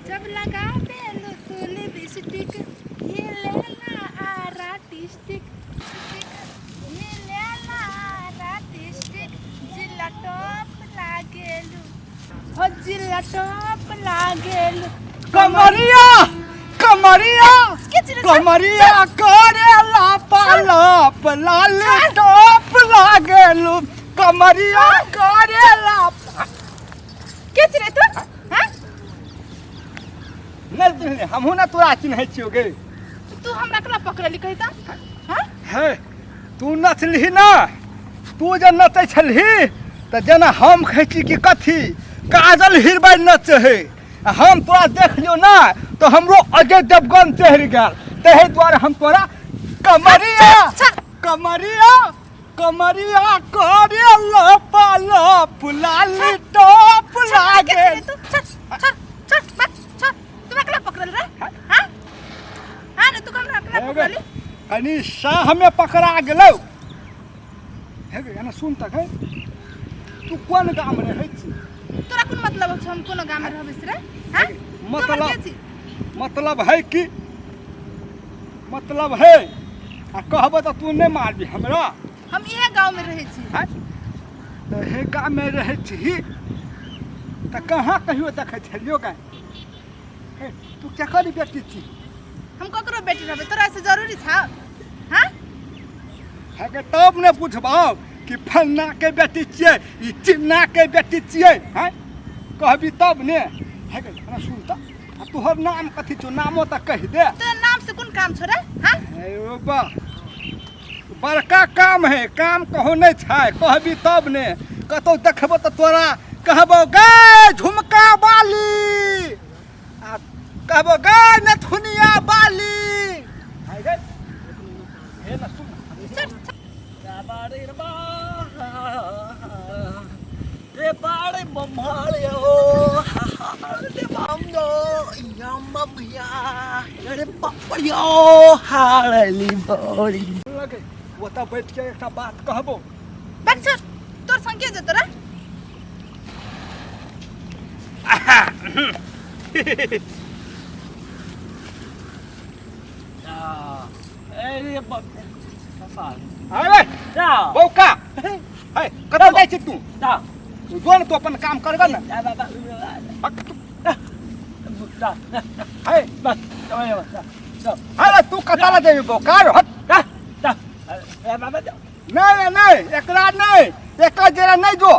जब लगाबेलु तू लिपस्टिक हिलेला आरा डिस्ट्रिक्ट हिलेला आरा डिस्ट्रिक्ट जिला टॉप लागेलु हो जिला टॉप लागेलु। कमरिया कमरिया के चिन्है छ? कमरिया करेला पालप लाल टॉप लागेलु कमरिया करेला। के चिन्है तू? हाँ? नहि चिन्हले हमहूँ ने तोरा चिन्है छियौ गे। तू हमरा केना पकड़ली कही तऽ? हाँ? हे तू नचलही ना, तू जे नचै छलही तऽ जेना हम कहै छी कि कथी काजल हिरबाइ नचै है, आ हम तोरा देख लियौ ना तऽ हमरो अजय देवगन चढ़ि गेल, ताहि दुआरे हम तोरा कमरिया कमरिया कमरिया करे लपा लप लाली टॉप लागे। तू चल चल चल बस चल, तू अकेला पकड़ल रे? हां हां ने तू हमरा अकेला पकड़ली? कनी साह में पकड़ा गेलौ। हे गे एना सुन तक, हे तू कोन गाम रहै छी? तोरा कोन मतलब छ हम कोनो गाम में रहबै से रे? हां मतलब मतलब है कि मतलब है आ कहबो तऽ तू नहि मारबी हमरा। हम इहे गाँव में रहै छी। हैं? तऽ हे गाँव में रहै छी तऽ कहाँ कहियो देखै छलियो गे? हे तू केकर बेटी छी? हम ककरो बेटी रहबै तोरा से जरूरी छ? हाँ हे गे तब ने बुझबौ कि फन्ना के बेटी छियै ई चिन्ना के बेटी छियै। हैं कहबी तब ने। हे गे हमरा सुन तऽ, आ तोहर नाम कथी छौ? नामो तऽ कहि दे। तोरा नाम से कोन काम छौ रे? हाँ अरे बा बड़का काम है, काम कहो नहीं छै, कहबी तब ने। कतौ देखबो तऽ तोरा कहबो गे झुमका बाली, आ कहबो गे नथुनिया बाली। आइ गे हे ना सुन। लगे ओतऽ बैठ के एकटा बात कहबो। बैठ चल, तोर संग के जेतो रे? अरे बौका हे कतऽ जाइ छी तू? जो ने तू अपन काम करबे ने। हे अरे तू कतऽ लए जेबी बौका? हट नहीं नहीं एकरा नहीं, एकर जरा नहीं जो।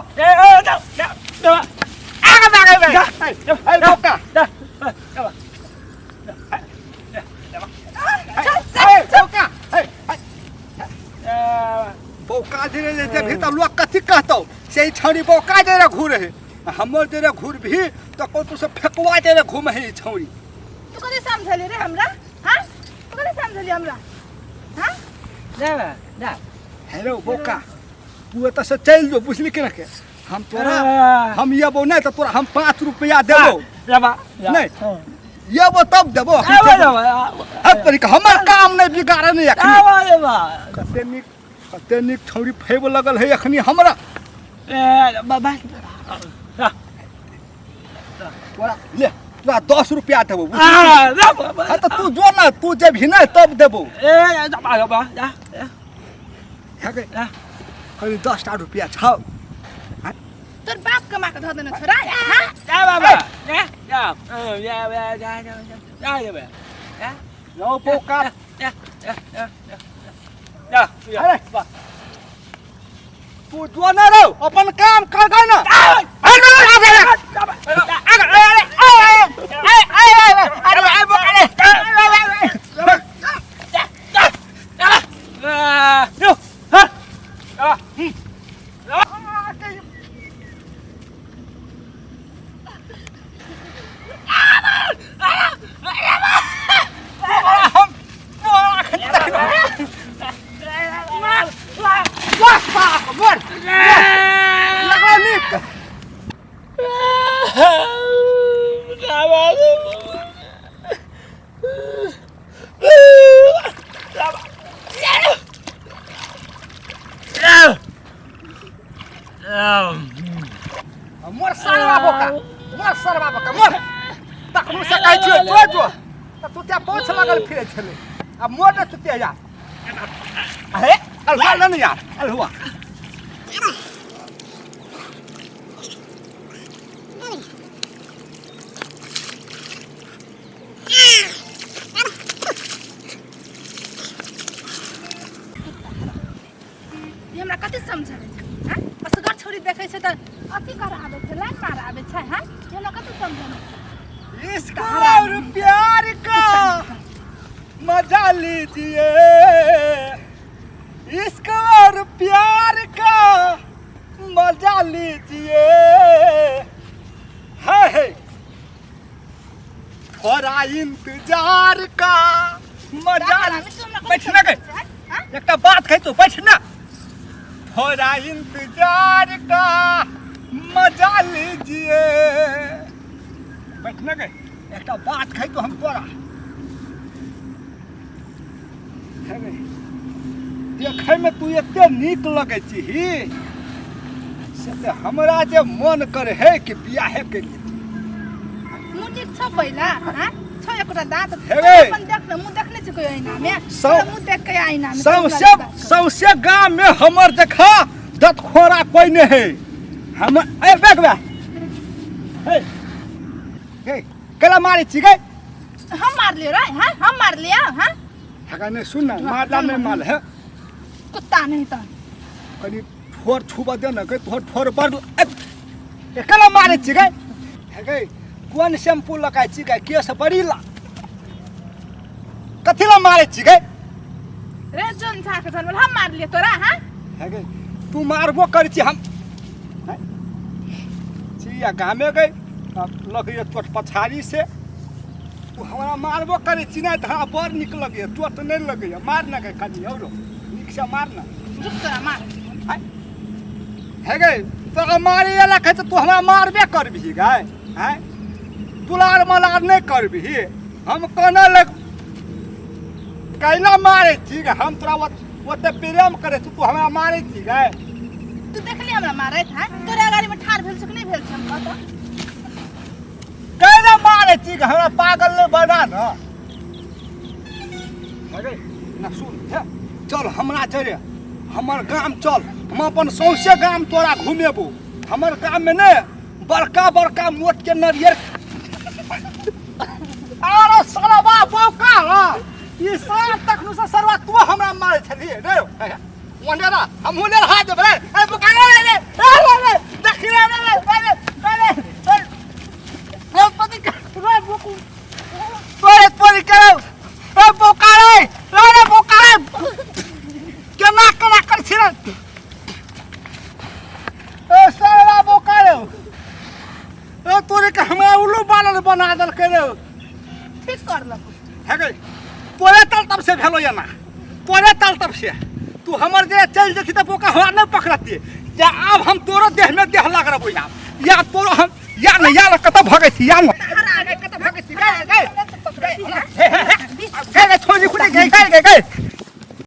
आगे आगे हे बौका हे बौका हे बौका जे जेबही तऽ लोक कथी कहतौ? से ई छौड़ी बौका जे घूर है, हमर जे घूरबही तऽ कतौ से फेकुआ जे घूम है ई छौड़ी। तू कथी समझली रे हमरा? हाँ तू कथी समझली हमरा? हाँ हेलो बौका तू एतऽ से चलि जो, बुझली कि के हम तोरा हम अयबौ नहि तऽ तोरा हम 5 रुपया देबौ। नहीं अयबौ तब देबौ। हमर काम नहि बिगाड़े नहि अखनी। कते नीक कते नीक छौड़ी फैब लगल है अखनी हमरा। तोरा ले तोरा 10 रुपया देबौ। हाँ तऽ तू जो ना, तू जेबही नहि तब देबौ। कनि 10 टा रुपया छौ। तोर बाप कमा के धऽ देने छौ रे? हाँ रौ बौका अरे तू जो ना रौ अपन काम कर गे ना। कहै छियौ जो जो तऽ तू पोछ लगल फिरै छलै आ मोट तू जा अरे अलहुआ ले ने यार अलहुआ। ई हमरा कथी समझाबै छै हँ? असगर छोरी देखै छै तऽ अथी कर आबै छै, लाइन मार आबै छै। हँ, ई हमरा कथी समझाबै छै? इश्क और प्यार का मजा लीजिए, इश्क और प्यार का मजा लीजिए, है है थोड़ा इंतजार का मजा। बैठ ना गए, एकटा बात कहै तो बैठ ना। थोड़ा इंतजार का मजा लीजिए। बैठ ना गए, एकटा बात कहै तो हम तोरा। देखैमे तू एते नीक लगै छही से तऽ हमरा जे मन करे है कि बियाहे कर लेती। मुँह नीक छौ पहिला? हाँ, छौ एकोटा दाँत? हेगे। अपन देख न, मुँह देखने छी कोइ ऐना में? मुँह देख के ऐना में सौंसे सौंसे गाम में हमर देखा दतखोरा कोई नहीं है। हम ए बैठ बे हे हे केला मारे छी गए? हम मार लियो रे? हाँ, हम मार लिया? हाँ। हगा नहीं, सुन ना, मारला नहीं माल है। कुत्ता नहीं तो कनी ठोर छुबा दे ना गए, तोहर ठोर बड़ ए केला मारे छी गए? हे कोन शैम्पू लगाइ छी गए, केस बड़ी ला कथी ला मारे छी गए? रे जोन झाके जानवर, हम मार लियो तोरा? हाँ। हे गए, तू मारबो करै छी हम हैं? छी आ गामे गए लगैए चोट पछाड़ी से। तू हमरा मारबो करै छी नहि तऽ हमरा बड़ नीक लगैए, चोट नहि लगैए। मार ना गए, कनी औरो नीकसँ मार ना। रुक, तोरा मार। हे गए, तोरा मारे एला कहै तू हमरा मारबे करबिही गए? हैं, दुलार मलार नहि करबिही? हम कोना लग कैला मारै छी गे? हम तोरा ओते प्रेम करै छी, तू हमरा मारै छी गए? तू देखली हमरा मारैत? हाँ, तोरा गाड़ी में ठाढ़ भेल छौ कि नहि भेल छौ? हम कहत कैला मारै छी गे? हमरा पागल नहि बना न। अरे ना सुन, हे चल हमरा जरे हमर गाम चल, हम अपन सौंसे गाम तोरा घुमेबो। हमर गाम में ने बड़का बड़का मोट के नरियर। अरे सरवा बौका रा, ई साल तखनु से सरवा तू हमरा मारे छलिए रे। ओने रा हमहु ने रहा देब रे। ए बोका रे रे रे रे रे, देखी रे रे रे रे रे रे रे पति रे बोकू तोरे तोरी करे। ए बोका रे रे रे बोका रे, केना केना कर छी रे? ए सरवा बोका रे, ए तोरे के हमरा उल्लू बानर बना देलकै रे। ठीक कर लक हे गई, तोरे तल तब से भेलो एना, तोरे तल तब से। तू हमर जे चलि जेती तऽ बोका हमरा नहि पकड़ती। या आब हम तोरो देह में देह लग रहबो। या या तोरो हम या न या न कतऽ भगै छी? या न कतऽ भगै छी? गए गए गए गए, छोड़ी खुली गए गए गए गए।